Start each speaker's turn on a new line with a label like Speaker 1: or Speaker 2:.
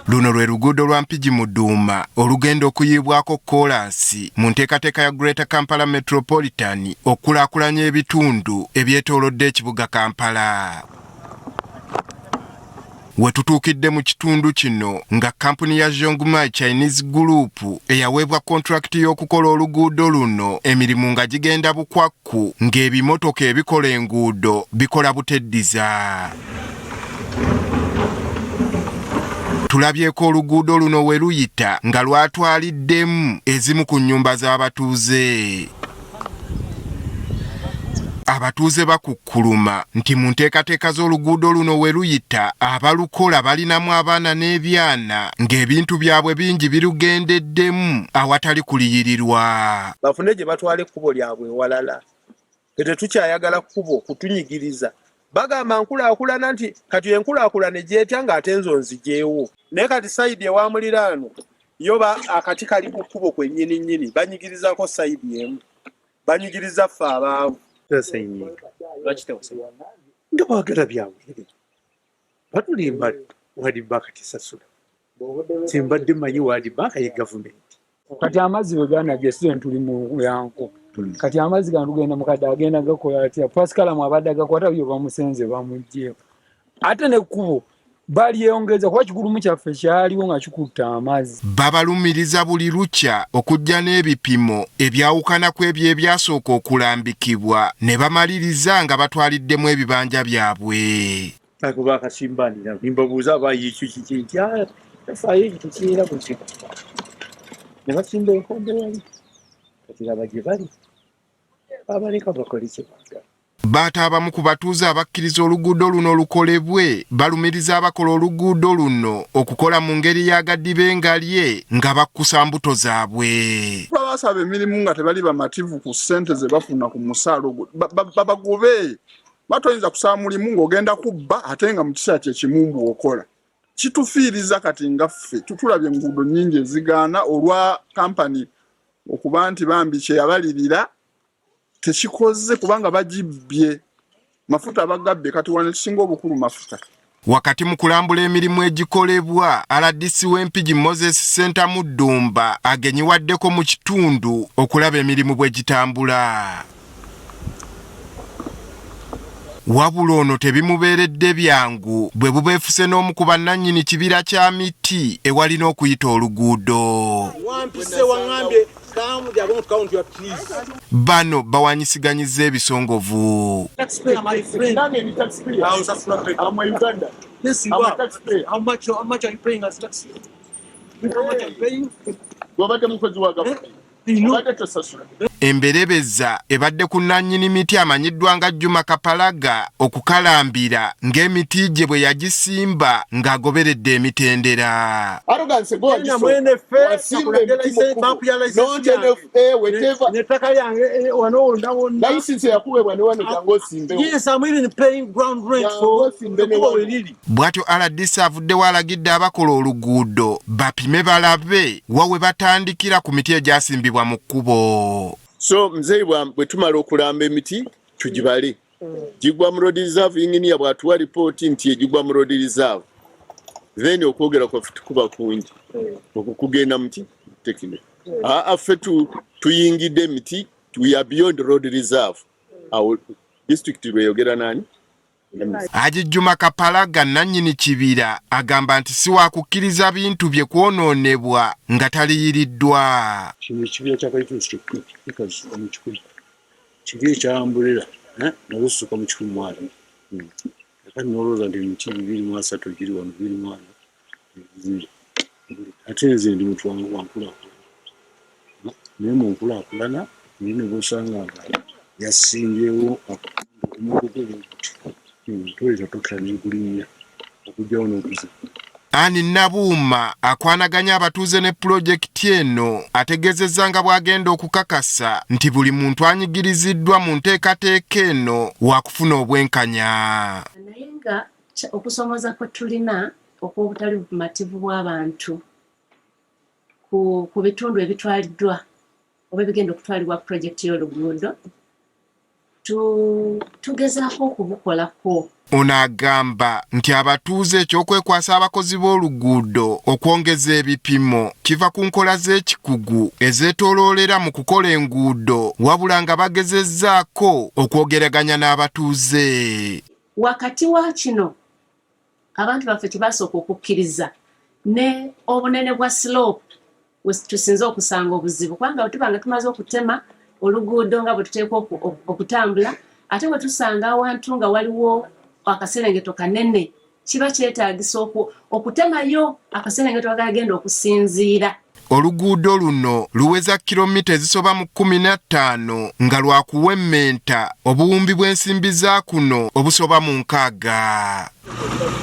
Speaker 1: Luno lwe luguudo lwa Mpigi Muduuma olugenda okuyiibwako kkoolaasi mu nteekateeka ya Greater Kampala Metropolitan okukulaakulanya ebitundu ebyetoolodde ekibuga Kampala. We tutuukidde mu kitundu kino nga kkampuni ya Zhongmai Chinese Group eyaweebwa kontulakiti y'okukola oluguudo luno emirimu nga gigenda bukwakku ng'ebimotoka ebikola enguudo bikola buteddiza. Tulabyeko oluguudo luno we luyita nga lwatwaliddemu ezimu ku nnyumba z'abatuuze. Abatuuze bakukkuluma nti mu nteekateeka z'oluguudo luno we luyita abalukola balinamu abaana n'ebyana ng'ebintu byabwe bingi birugendeddemu awatali kuliyirirwa.
Speaker 2: Bafune gye batwala ekkubo lyabwe ewalala. Ffe tetukyayagala kkubo kutunyigiriza. Bagamba nkulaakulana nti kati enkulaakulana egyetya ng'ate nze onzigyewo. Naye kati sayidi ewa muliraano yo akati kali ku kkubo kwennyini nnyini, banyigirizako sayidi emu. Banyigiriza ffe abaavu.
Speaker 3: Nga baagala byabwerere batulimba World Bank tesasula. Kyembadde mmanyi World Bank ye gavumenti.
Speaker 4: Kati amazzi bwe ganaja esizoni tuli mu yanko. Kati amazzi gano tugenda mukadde agenda gakola atya? Pasikalamu abadde agakwata byo bamusenze bamuggyeeko. Ate n'ekkubo balyongeza kuba kigulumu kyaffe kyaliwo nga kikutta amazzi.
Speaker 1: Babalumiriza buli lukya okujja n'ebipimo ebyawukana ku ebyo ebyasooka okulambikibwa ne bamaliriza nga batwaliddemu ebibanja byabwe.
Speaker 3: Ako bakasimbanira nimbabuuza abayi ekyo kiki nti tafaayo ekyo tekirina buzibu ne basimba enkombe wali kati laba gye bali babaleka bakole kye baagala.
Speaker 1: Baata abamu ku batuuze abakkiriza oluguudo luno lukolebwe balumiriza abakola oluguudo luno okukola mu ngeri ya gadibe ngalye nga bakkusa mbuto zaabwe.
Speaker 5: Babasaba emirimu nga tebali bamativu ku ssente ze bafuna ku musaala ogwo babagobe. Batoyinza kusaba mulimu ng'ogenda kubba ate nga mu kiseera kye kimu mbu okola. Kitufiiriza kati nga ffe tutulabye enguudo nnyingi ezigaana olwa kampani okuba nti bambi kye yabalirira tekikoze kubanga bagibbye mafuta abagabbye kati wano ekisinga obukulu mafuta.
Speaker 1: Wakati mu kulambula emirimu egikolebwa, RDC w'Empigi Moses Ssentamu Ddumba agenyiwaddeko mu kitundu okulaba emirimu bwe gitambula. Wabula ono tebimubeeredde byangu bwe bubeefuse n'omu ku bannannyini kibira kya miti ewalina okuyita oluguudo. Bano bawanyisiganyizza ebisongovu. Emberebeza ebadde ku nnannyini miti amanyiddwa nga Juma Kapalaga okukalambira ng'emiti gye bwe yagisimba ng'agoberedde emitendera. Bw'atyo RDC avuddewo alagidde abakola oluguudo bapime balabe wa we batandikira ku miti egyasimbibwa mu kkubo.
Speaker 6: So mzeeyi bwe tumala okulamba emiti tugibale gigwa mu road reserve, engineer bw'atuwa ripooti nti egigwa mu road reserve, then okwogera kwaffe tukuba kungi okukugenda muti tekino. Aa ffe tuyingidde emiti, we are beyond road reserve. Awo district lweyogera nani?
Speaker 1: Haji Juma Kapalaga nannyini kibira agamba nti si wakukkiriza bintu bye kwonoonebwa nga taliyiriddwa.
Speaker 3: Kino ekibira kya kalitunsi kyokka kikasuka mu kikumi kiri ekya amburera nazo zisuka mu kikumi mu abiri. Kakati n'olowooza nti emiti 230 egiri wano 240 ate nze ndi muntu wa nkulaakulana naye mu nkulaakulana naye ne bw'osanga nga yasimbyewo omugogo bwe guti toyinza tokera n'egulinnya okugyawo n'okuzimba.
Speaker 1: Ann Nabuuma akwanaganya abatuuze ne pulojekiti eno ategeezezza nga bw'agenda okukakasa nti buli muntu anyigiriziddwa mu nteekateeka eno waakufuna obwenkanya.
Speaker 7: Naye nga okusomooza kwe tulina okw'obutali bumativu bw'abantu ku bitundu ebitwaliddwa oba ebigenda okutwalibwa pulojekiti y'oluguudo Tugezaako okubukolako.
Speaker 1: Ono agamba nti abatuuze eky'okwekwasa abakozi b'oluguudo okwongeza ebipimo kiva ku nkola z'ekikugu ezeetooloolera mu kukola enguudo, wabula nga bagezezzaako okwogeraganya n'abatuuze.
Speaker 7: Wakati wa kino abantu baffe tebasooka okukkiriza ne obunene bwa slope we tusinze okusanga obuzibu, kubanga bwe tuba nga tumaze okutema oluguudo nga bwe tuteekwa okutambula, ate bwe tusanga awantu nga waliwo akaserengeto kanene, kiba kyetaagisa okutemayo akaserengeto akagenda okusinziira.
Speaker 1: Oluguudo luno luweza kilomita ezisoba mu 15 nga lwakuwemmenta obuwumbi bw'ensimbi za kuno obusoba mu 60.